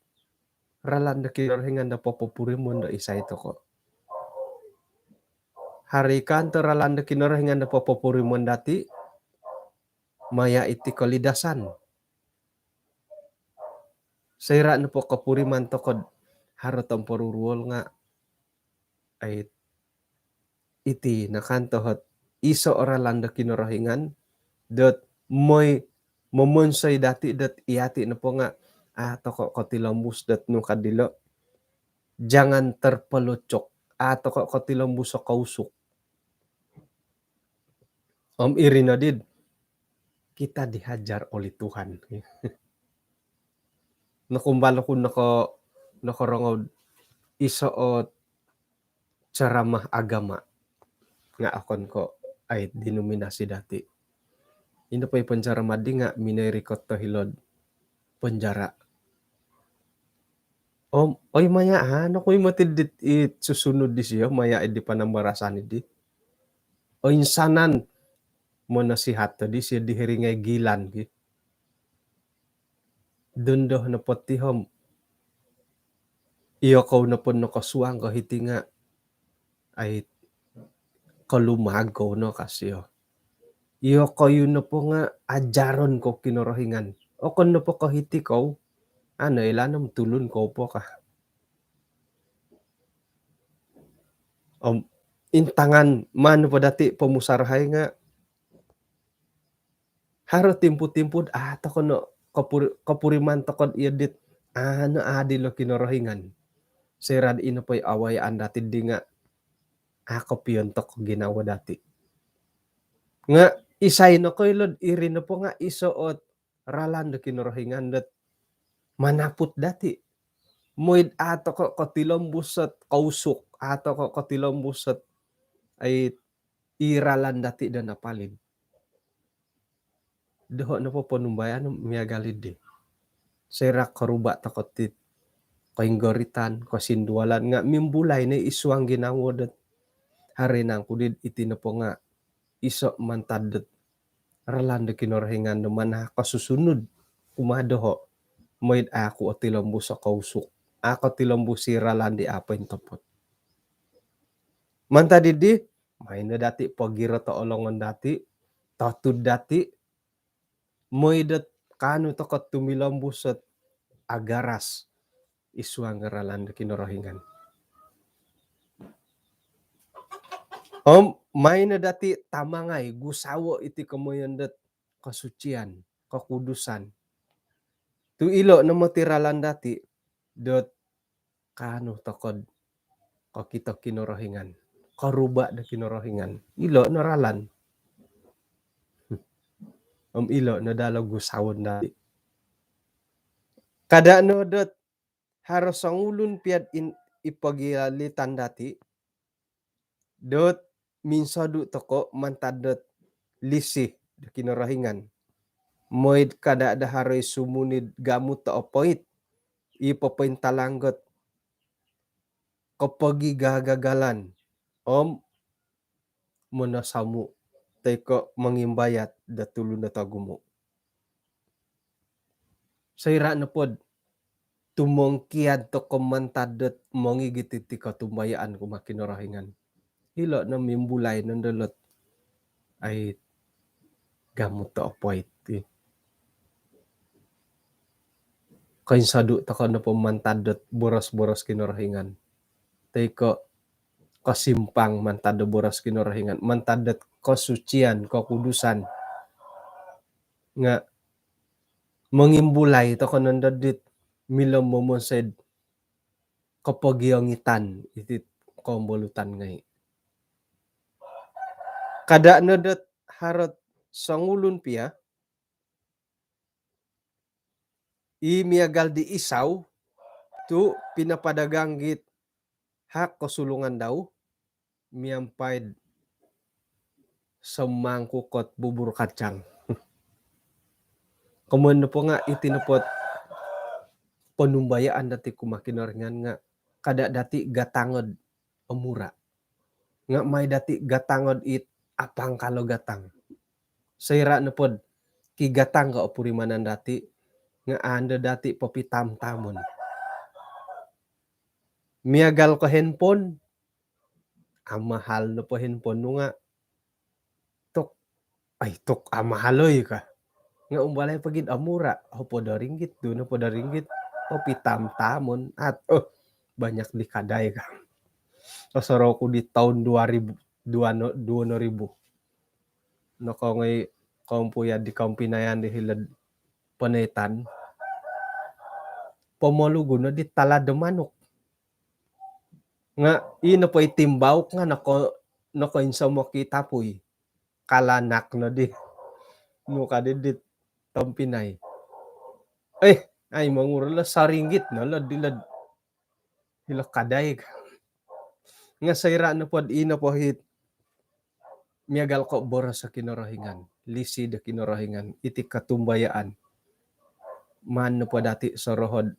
ralan do Kinorohingan do popopurimon do isai toko'. Haro i kanto ralan do Kinorohingan do popopurimon dati', maya' iti kolidasan. Soira' nopo kopuriman toko'd haro tomporuruol nga' ai iti nakan tohot iso' o ralan do Kinorohingan dot moi momonsoi dati' dot iyati' nopo nga' a' toko' kotilombus dot nu kad dilo', jangan terpelocok, a' toko' kotilombus o kousuk. Om iri noddi'd kita dihajar oleh Tuhan. Nokumbal oku noko, nokorongou iso' o ceramah agama nga' okon ko' ai denominasi dati'. Ino po i penceramah di nga' minoi rikot do hilo'd penjara. Om oi maya' ha, nokuimo ti dit it susunud disio, maya' di panambarasan di. Oinsanan monasihat to disio di hiri ngai' gilan gi. Dondo nopo ti om iyokou nopo nokosuang ko hiti nga' ai kolumagou no ka sio. Iyokoyu nopo nga' ajaron kou Kinorohingan. Okon nopo ko hiti kou, ano ilaan om tulun kou po ka. Om intangan maan nopo dati' pomusarahai nga' haro timpu-timpu a' toko' no kopur-, kopuriman toko'd iyo dit a' no adil o Kinorohingan. Soira'd ino po i awayaan dati' di nga' a' kopiontok o ginawo dati'. Nga' isai nokoilo'd iri nopo nga' iso' ot ralan do Kinorohingan dot manaput dati'. Moi'd a' toko' kotilombus ot kousuk, a' toko' kotilombus ot ai i ralan dati' do napalid. Doho' nopo ponumbayaan miagal iddi. Soira' koruba' toko' ti koinggoritan, kosindualan nga' mimbulai no i suang ginawo dot haro i nangku di'd iti nopo nga' iso' mantad dot ralan do Kinorohingan do manahak o susunud kumaa doho'. Moi'd a' ku otilombus o kousuk, a' kotilombus i ralan di a' pointopot. Mantad iddi, maan no dati' pogirot o longon dati', totud dati', moi dot kaanu toko' tumilombus ot agaras i suang ralan do Kinorohingan. Om maan no dati' tamangai, gusawo' iti komoyon dot kosucian, kokudusan. Tu' ilo' no moti ralan dati' dot kaanu toko'd kokito Kinorohingan, koruba' do Kinorohingan. Ilo' no ralan. Om ilo' no dalo gusawon dati'. Kada' no dot haro songulun pia'd in-, i pogilitan dati' dot minsodu' toko' mantad dot lisi do Kinorohingan. Moi'd kada' do haro i sumuni'd gamut do opoit i popointalang dot kopogigagagalan om monosomu' toi ko' mongimbayat do tulun do togumu'. Soira' nopod tumongkiad toko' mantad dot mongigit iti kotumbayaan kumaa Kinorohingan, ilo' no mimbulai nondo lot ai gamut do opoit ti. Koinsodu' toko' nopo mantad dot boros-boros Kinorohingan toi ko' kosimpang mantad do boros Kinorohingan, mantad dot kosucian, kokudusan, nga' mongimbulai toko' nondo dit milo momonsoi'd kopogiongitan iti'd koombolutan ngai'. Kada' no dot haro't songulun piya i miagal di Isau tu' pinapadagang git hak kosulungan dau miampai'd somangkuk ot bubur kacang. Komoyon nopo nga' iti nopo ponumbayaan dati' kumaa Kinorohingan nga' kada' dati' gatangod omura'. Nga' mai dati' gatangod it apangkal o gatang. Soira' nopod kigatang ko' opurimanan dati' nga' ando dati' popitam-tamon. Miagal ko' handphone, amahal nopo handphone nu nga' tok, ai tok amahal oi ka. Nga' umbalai pogid omura', hopod o ringgit, duo nopod o ringgit, popitam-tamon, at, oh, banyak di kadai ka. Osorou ku di toun dua ribu, dua no, duo no ribu. Nokongoi kompuya di kompinayan di hilo'd Ponaitan. Pomolugu no di talad do manuk. Nga' ino po i timbauk nga' noko, nokoinsomok i tapui. Kalanak no di. Nu ka di dit tompinai. Eh, ai monguro lo saringgit no lo di lo, ilo kadai ka. Nga' soira' nopod ino po hit miagal ko' boros o Kinorohingan, lisi do Kinorohingan, iti kotumbayaan. Maan nopo dati' soroho'd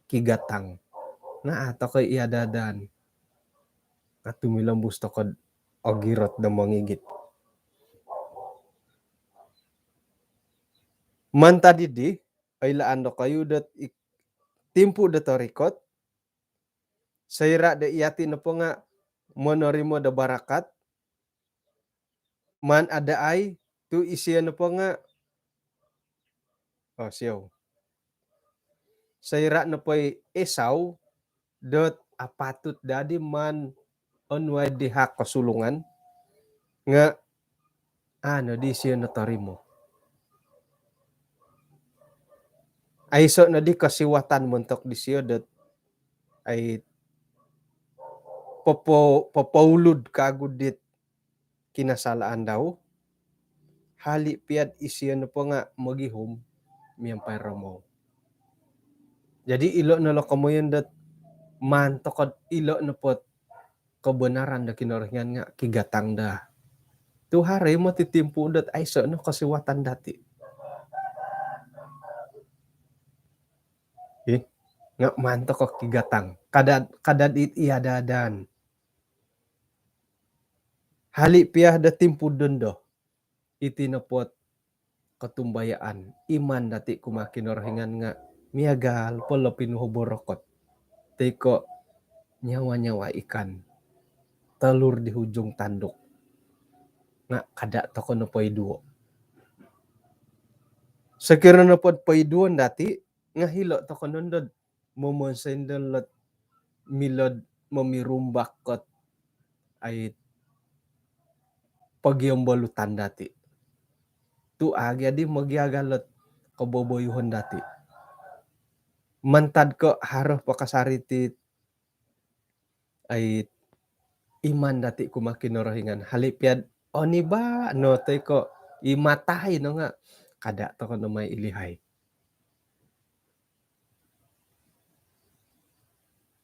kigatang nga' a' toko' i ada-adaan. Nga' tumilombus toko'd ogirot do mongigit. Mantad iddi, oilaan dokoyu dot i timpu do torikot, soira' do iyati' nopo nga' monorimo do barakat, maan adaai tu' isio nopo nga', oh, siou. Soira' nopo i Esau dot apatut dadi maan onuai di hak kosulungan nga' a' noddi isio notorimo. Aiso' noddi kosiwatan montok disio dot ai popo-, popoulud kagu dit kinasalaan dau, hali' piya'd isio nopo nga' mogihum miampai romou. Jadi ilo' no lo komoyon dot maan toko'd ilo' nopo't kobonaran do Kinorohingan nga' kigatang daa. Tu' haro i moti timpu dot aiso' no kosiwatan dati'. Ih, nga' maan toko' kigatang. Kada', kada' dit i ada-adaan. Hali' piya do timpu dondo, iti nopo't kotumbayaan, iman dati' kumaa Kinorohingan nga' miagal po lo pinuho borokot. Toi ko' nyawa-nyawa ikan, telur di hujung tanduk. Nga' kada' toko' no poiduo'. Sokiro nopo't poiduon dati', nga' hilo' toko' nondo'd momonsoi ndo lo't milo'd momirumbak ko't ai pogiombolutan dati'. Tu' agi adi mogiagal lo't koboboyuhon dati'. Mantad ko' haro po kasari ti ai iman dati' kumaa Kinorohingan. Hali' piya'd oniba' no toi ko' i matai no nga' kada' toko' no mai ilihai.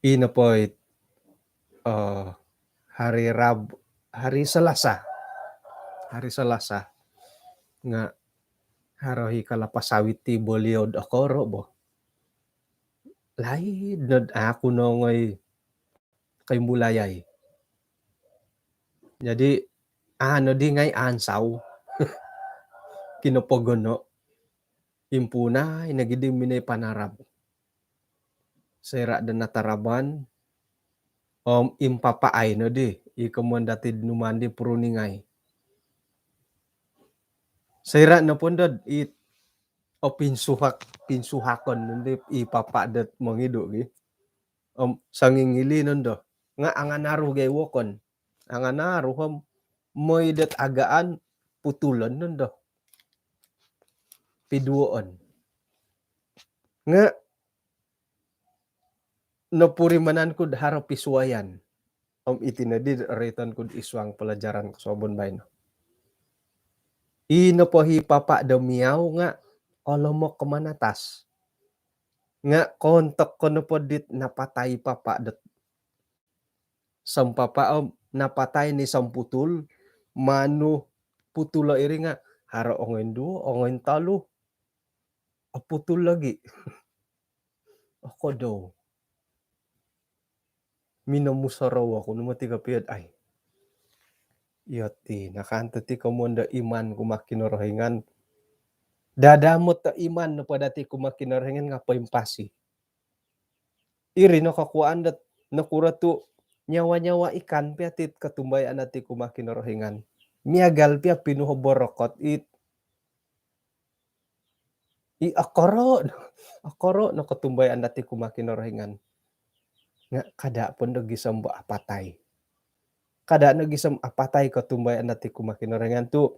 Ino po it, eh, hari Rab-, hari Selasa. Hari Selasa. Nga' haro i kalapa sawit ti boliou'd okoro' bo. Laid nod aku nongoi koimbulayai. Jadi, a' noddi ngai' ansau. Kinopogono'. Impuunai nogiddi minoi panarab. Soira' do nataraban, om impapaai noddi, i komoyon dati'd numaan di pruningai. Soira' nopo ndo'd it, o, pinsuhak, pinsuhakon noddi i papa' dot mongidu' gi. Om songingili nondo. Nga' anganaru gai wokon. Anganaru om moi dot agaan putulon nondo. Piduoon. Nga' nopurimanan ku'd haro pisuwayan. Om iti noddi roiton ku'd isuang palajaran kosuabon baino. Ino po hi papa' do miyau nga' olomok ko manatas. Nga' koontok ko nopo dit napatai papa' dot sompapa', om napatai ni somputul, manu putulo' iri nga' haro ongoin duo, ongoin tolu. oputul lagi. Okodou. Minomusorou oku no moti kopio dot ai, iyo ti nakanto ti komoyon do iman kumaa Kinorohingan. Dadamot do iman nopo dati kumaa Kinorohingan nga poimpasi. Iri no kokuaan dot nokuro tu nyawa-nyawa ikan pia ti kotumbayaan dati kumaa Kinorohingan. Miagal pia pinuho borokot it i okoro, okoro no kotumbayaan dati kumaa Kinorohingan. Nga kada po do gisom bo apatai. Kada no gisom apatai kotumbayaan dati kumaa Kinorohingan tu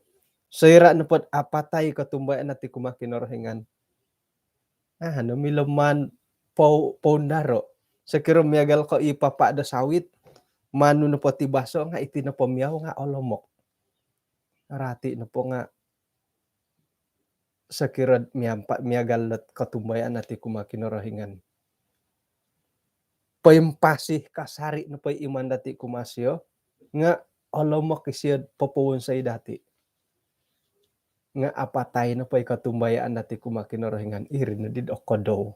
soira nopo dot apatai kotumbayaan dati kumaa Kinorohingan, ah, no milo maan pou-, poundaro. Sokiro miagal ko i papa do sawit, manu nopo ti baso nga iti nopo miau nga olomok. Rati nopo nga sokiro miampa-, miagal dot kotumbayaan dati kumaa Kinorohingan. Poimpasi kasari nopo i iman dati kumaa sio, nga olomok isio popowonsoi dati. Nga apatai nopo i kotumbayaan dati kumaa Kinorohingan, iri no di dot okodou.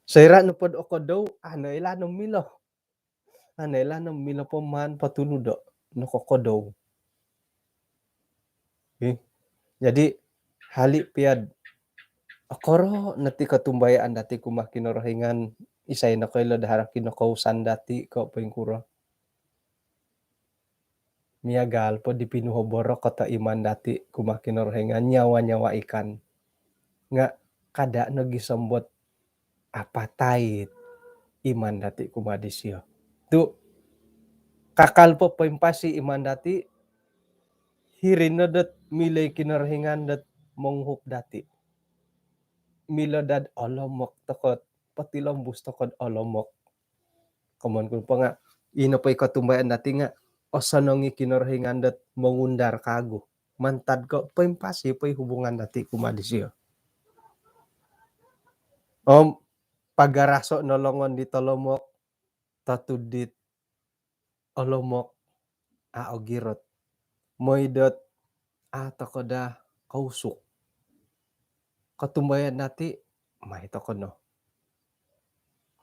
Soira nopo dot okodou, ah, noilaan no milo. Ah, noilaan no milo po maan potunudo, nokokodou. Ih. Jadi, hali pia dot okoro no ti kotumbayaan dati kumaa Kinorohingan, isai nokoilo do haro kinokousan dati ko poingkuro. Miagal po di pinuho borokot o iman dati kumaa Kinorohingan, nyawa-nyawa ikan. Nga kada no gisom bo dot apatai iman dati kumaa disio. Tu kakal po poimpasi iman dati, hiri no dot milo i Kinorohingan dot monguhup dati. Milo daa dot olomok toko, potilombus toko dot olomok. Komoyon ku nopo nga, ino po i kotumbayaan dati nga osonong i Kinorohingan dot mongundar kagu. Mantad ko poimpasi po i hubungan dati kumaa disio. Om pagaraso no longon dit olomok, totud dit olomok, a' ogirot. Mooi dot a' toko daa kousuk. Kotumbayaan dati, maai toko no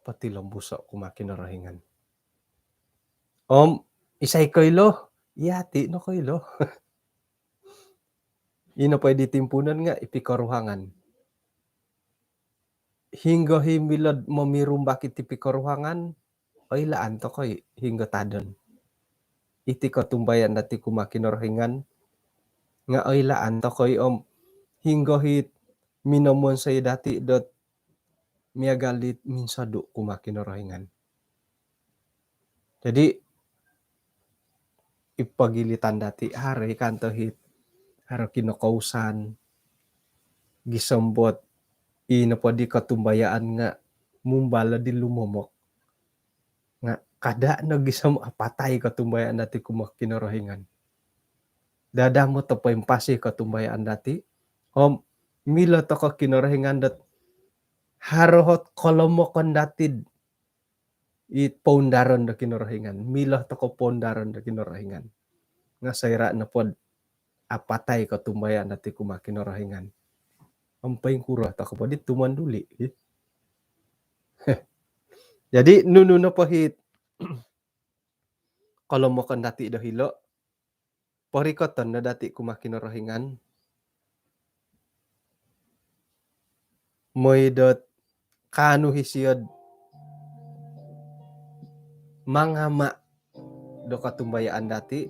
potilombuso kumaa Kinorohingan. Om isai koilo, iyati no koilo. Ino po i di timpuunon nga i pikoruhangan. Hinggo i milo dot momirumbak iti pikoruhangan, oilaan toko i hinggo tadon. Iti kotumbayaan dati kumaa Kinorohingan nga oilaan toko i, om hinggo i minomonsoi dati dot miagal dit minsodu kumaa Kinorohingan. Jadi, i pogilitan dati, haro i kanto it, haro kinokousan, gisom bo dot i nopo di kotumbayaan nga mumbal di lumomok. Nga kada no gisom apatai kotumbayaan dati kumaa Kinorohingan. Dadamot o poimpasi kotumbayaan dati, om milo toko Kinorohingan dot haro ot kolomokon dati dit poundaron do Kinorohingan. Milo toko poundaron do Kinorohingan. Nga soira nopo dot apatai kotumbayaan dati kumaa Kinorohingan, om poingkuro toko po di tumanduli, eh. Jadi, nunu nopo it kolomokon dati do hilo, porikoton no dati kumaa Kinorohingan. Mooi dot kaanu isio dot mangama do kotumbayaan dati,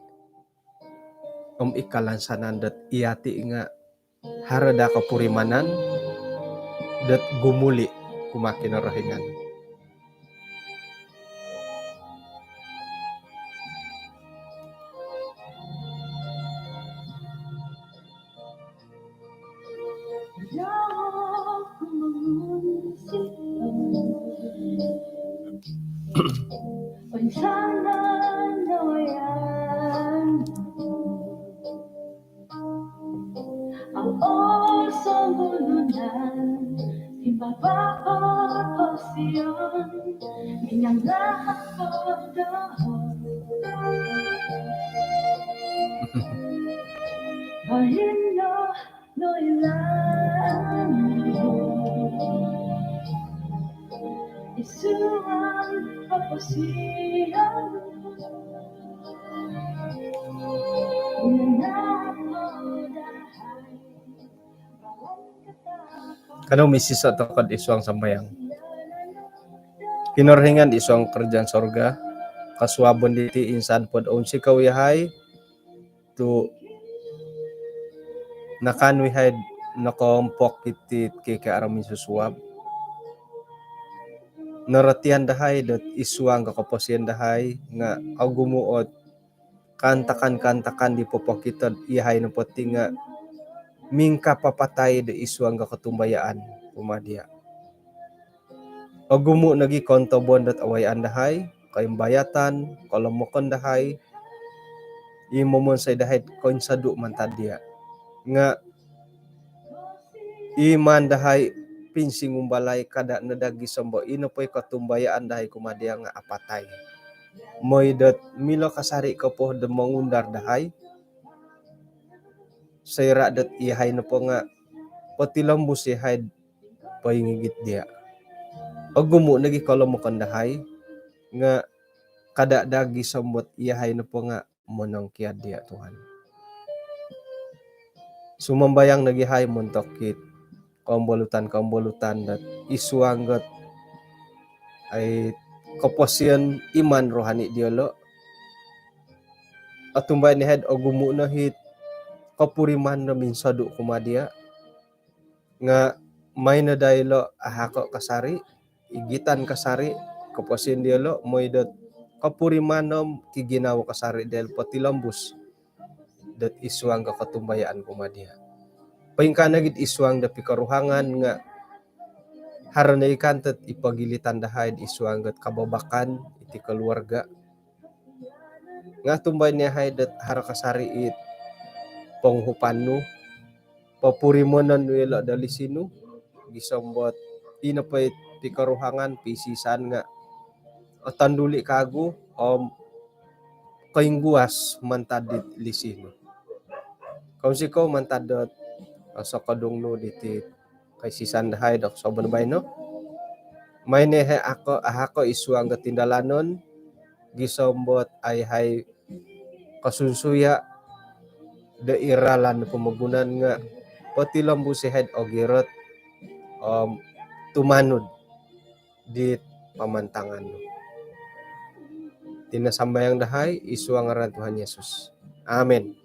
om i kalansanan dot iyati nga haro daa kopurimanan dot gumuli kumaa Kinorohingan. Au osonggulunan, timbababot o Sion, minyang lahat po doho. Baino noilaan Kanou misisa' toko'd isuang sambayang. Kinorohingan isuang karajaan sorga, kosuabon diti insan pod ounsikou iyahai tu' nakaanu iyahai nokoompok iti KKR minsusuab. Norotian dahai dot isuang ko koposion dahai nga' ogumu' ot kaantakan-kaantakan di popokito'd iyahai nopo ti nga' mingkapapatai do isuang ko kotumbayaan kumaa diya'. Ogumu' nogi' koontobon dot awayaan dahai, koimbayatan, kolomokon dahai, i momonsoi dahai'd koinsodu' mantad diya'. Nga' i maan dahai pinsingumbalai, kada' no daa gisom bo ino po i kotumbayaan dahai kumaa diya' nga' apatai. Moi dot milo kasari' ko po do mongundar dahai, soira' dot iyahai nopo nga' potilombus iyahai'd poingigit diya'. Ogumu' nogi' kolomokon dahai, nga' kada' daa gisom bo'd iyahai nopo nga' monongkiad diya', Tuhan. Sumambayang nogi' iyahai montok it koombolutan-koombolutan dot isuang got ai koposion iman rohani diyolo'. Otumbayaan iyahai'd ogumu' no it kopuriman do minsodu' kumaa diya'. Nga' maan no daa ilo' ahako' kasari', igitan kasari' koposion diyolo', moi dot kopuriman om kiginawo kasari' diyolo' potilombus dot isuang ko kotumbayaan kumaa diya'. Poingkaa nogi'd isuang do pikoruhangan nga' haro no i kanto't i pogilitan dahai'd isuang got kababakan iti koluarga'. Nga' tumbayaan iyahai dot haro kasari' it ponguhupan nu, popurimonon nu ilo' do lisi nu, gisom bo'd ino po i pikoruhangan, pisisan nga' otonduli' kaagu om koingguas mantad dit lisi nu. Kounsikou mantad dot sokodung nu diti kaisisan dahai do kosuabon baino. Maan no iyahai ako', ahako' isuang got tindalanon, gisom bo'd ai iyahai kosunsuya' do i ralan pomogunan nga' potilombus iyahai'd ogirot om tumanud dit pamantangan nu. Iti no sambayang dahai isuang ngaran Tuhan Yesus. Amin.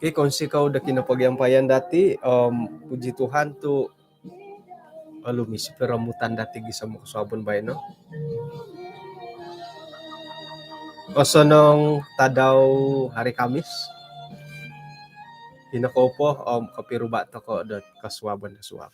Okey, kounsikou do kinopogiampayan dati', om puji Tuhan tu' olumis i piromutan dati' gisom kosuabon baino. Osonong tadau hari Kamis. Ino kou po om kopiruba' toko' dot kosuabon do suab.